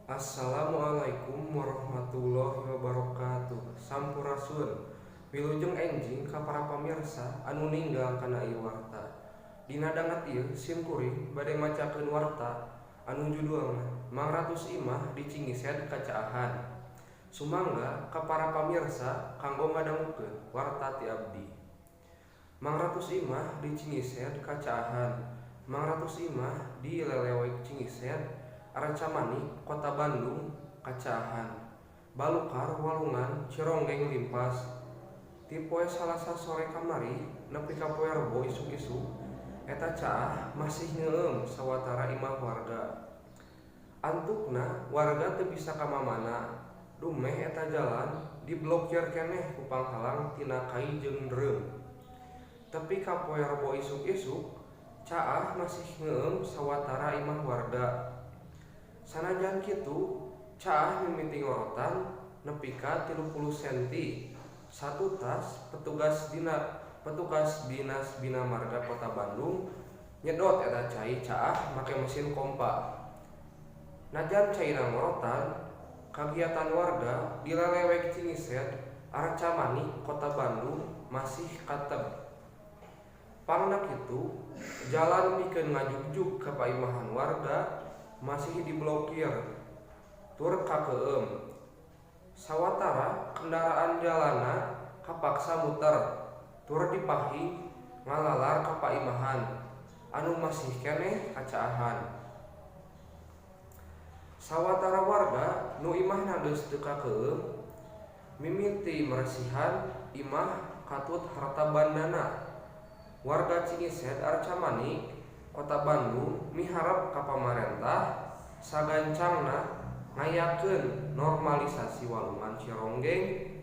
Assalamualaikum warahmatullahi wabarakatuh. Sampurasun. Wilujeng enjing ka para pamirsa anu ninggal kana ieu warta. Dina danget ieu sim kuring bade macakeun warta anu judulna Mangratus Imah di Cingised Kacaahan. Sumangga ka para pamirsa kanggo ngadangukeun warta ti abdi. Mangratus imah di Cingised kacaahan. Mangratus imah di Lelewek Cingised, Arcamanik, Kota Bandung kacaahan. Balukar Walungan Cironggeng limpas. Ti poe Salasa sore kamari nepi ka poe Rebo isuk-isuk eta caah masih ngeueum sawatara imah warga. Antukna warga teu bisa ka mamana, dumeh eta jalan diblokir keneh ku panghalang tina kai jeung dreum. Tepi ka poe Rebo isuk-isuk caah masih ngeueum sawatara imah warga. Sanajan kitu, caah mimiti ngorotan nepi ka 30 senti. Satutas petugas Dinas Bina Marga Kota Bandung nyedot eta cai caah make mesin kompa. Najan caina ngorotan, kagiatan warga di Lelewek Cingised, Arcamanik, Kota Bandung masih kateb. Pangna kitu, jalan pikeun ngajugjug ka paimahan warga masih diblokir tur kakeueum. Sawatara kendaraan jalanna kapaksa muter tur dipahing ngalalar ka paimahan anu masih keneh kacaahan. Sawatara warga nu imahna geus teu kakeueum mimiti meresihan imah katut harta bandana. Warga Cingised, Arcamanik, Kota Bandung miharep ka pamarentah sagancangna ngayakeun normalisasi Walungan Cironggeng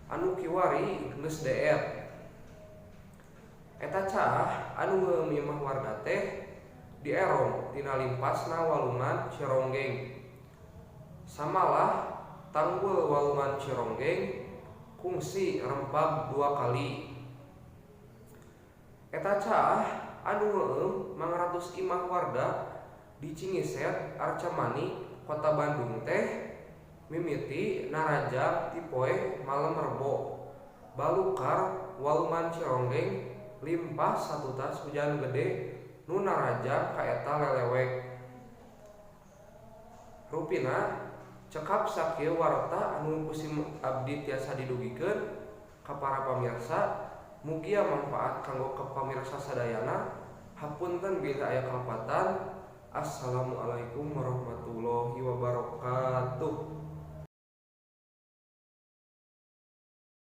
anu kiwari geus deet. Eta caah anu ngeueum imah warga teh dierong tina limpasna Walungan Cironggeng. Samalah tanggul Walungan Cironggeng kungsi rempag dua kali. Eta caah anu ngeueum mangratus imah warga di Cingised, Arcamanik, Kota Bandung teh mimiti narajang ti poe malem Rebo. Balukar Walungan Cironggeng limpas satutas hujan gede nu narajang ka eta lelewek. Rupina cekap sakieu warta anu ku sim abdi tiasa didugikeun ka para pamirsa, mugia mangpaat kanggo ka pamirsa sadayana. Hapunten bilih aya kalepatan. Assalamualaikum warahmatullahi wabarakatuh.